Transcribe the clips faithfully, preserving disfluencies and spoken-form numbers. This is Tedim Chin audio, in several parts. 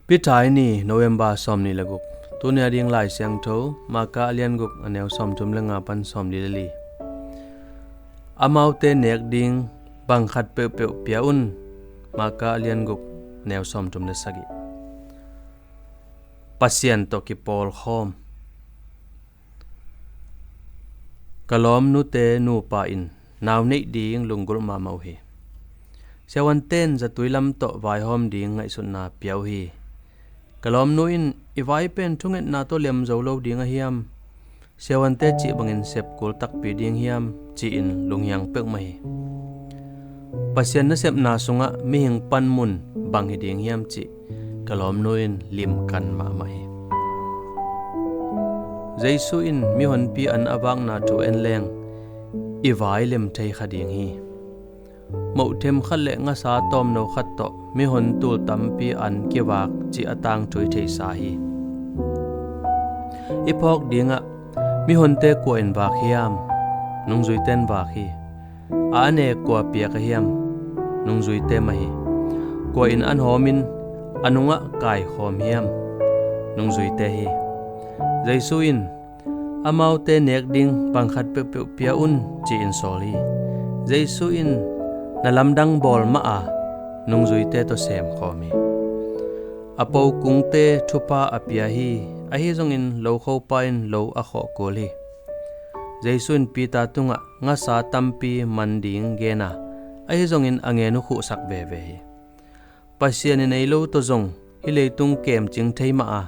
Peter ni, November sawmnih le guk. Tuni a ding Lai Siangtho, Marka a lian guk, a neu sawmthum le nga pan sawmli le li. Amaute nek ding bang khat peuhpeuh pia un. Marka a lian guk, neu sawmthum le sagih. Pasian tawh kipawlkhawm. Ka lawmnute nupa in nau neih ding lunggulh mahmah uh hi. Siavuante in zatui lam tawh vaihawm ding ngaihsutna pia uh hi. Ka lawmnu in, "I vai pen thungetna tawh liam zo lo ding a hiam? Siavuante cih bangin sep kul takpi ding hiam?" ci-in lunghiang peuhmah hi. Pasian nasepna sungah mihing panmun bang hi ding hiam cih ka lawmnu in limkan mahmah hi. Jesu in mihonpi an a vakna thu en leng, i vai lem thei kha ding hi. Mohthem khat le ngasa tawmno khat tawh mihon tul tampi an kivak cih a tangthu i theihsa hi. I phawk dingah mihonte kua in vak hiam? Nungzuite in vak hi. A an e kua piak a hiam? Nungzuite mah hi. Kua in an hawmin a nungah kaikhawm hiam? Nungzuite hi. Jesu in, "Amaute nek ding bang khat peuhpeuh pia un," ci-in sawl hi. Jesu in na lamdang bawl mah a, nungzuite tawh semkhawm hi. A pokungte thupha a pia hi, ahi zongin lokhopa in lo a khawh kul hi. Jesu in Peter tungah ngasa tampi man ding gen a, ahi zongin a ngen uh khuhsak veve hi. Pasian in ei lo tawh zong hih leitung kemcing thei mah a,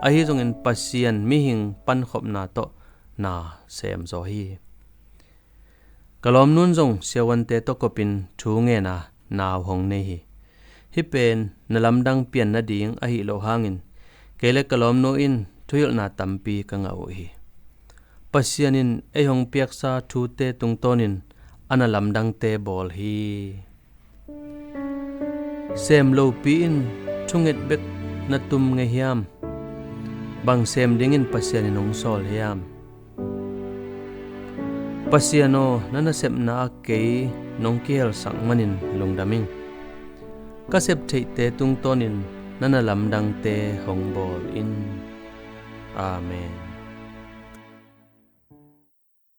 ahi zongin Pasian mihing pankhopna tawh na semzaw hi. Ka lawmnu in zong siavuante tawh kopin thu ngen a, nau hong nei hi. Hih pen na lamdang pian nading ahih loh hangin kei le ka lawmnu in thuhilhna tampi ka ngah uh hi. Pasian in ei hong piaksa thute tungtawnin a na lamdangte bawl hi. Sem lopi in thunget bek na tum ngei hiam? Bang sem dingin Pasian in hong sawl hiam? Pasian aw, na nasepna ah kei nong kihelsak manin lungdam ing. Ka sep theihte tungtawnin na na lamdangte hong bawl in. Amen.